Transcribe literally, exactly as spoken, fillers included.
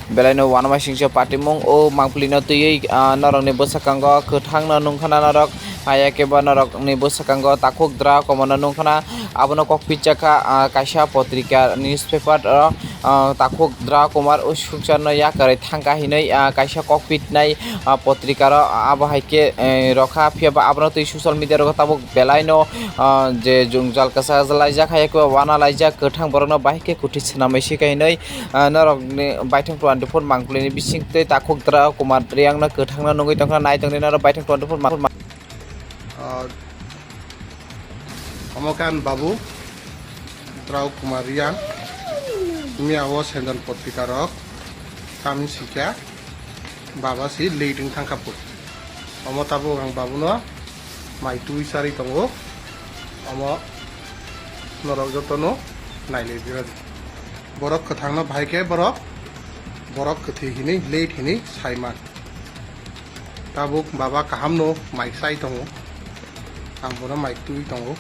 Belaino uanama singcha patimung o mangpili no twiwi, ah, norok ni bwswkango kwthang no nungkhana norok, haya khe bo norok ni bwswkango takhuk dra komo no nungkhana. Abono kokpit chakha, ah, kaisa potrika newspaper o, ah, takhuk dra kumar o sukchar no yakarwi thangkha hinwi, ah, kaisa kokpit nai, ah, potrika ro abo hai khe, eh, rokha phiya ba abono twi social media rogo tabuk belaino, ah, je jwngjal kwchajlaijak hai khe uanalaijak kwthang borokno bahai khe kuthi swnamwi sika hinwi, ah, norokni baithang twenty four mangpili ni bising tei takhuk dra kumar riyang no kwthang no nungwi tongkha nai tongdi norok baithang twenty four mangpili. Ah, omo khe ani babu, Drao Kumar Riang, miya o Sendan Potrika rok, kami sikya, baba si late wng thangkha pur. Omo tabuk ang babuno mai twi charwi tongo, omo norok jotono nailai di. Borok kwthangno bahai khe borok, borok kwthwi hinwi late hinwi saiman. Tabuk baba kahamno mai chai tongo. Ang bono mai twi tongo.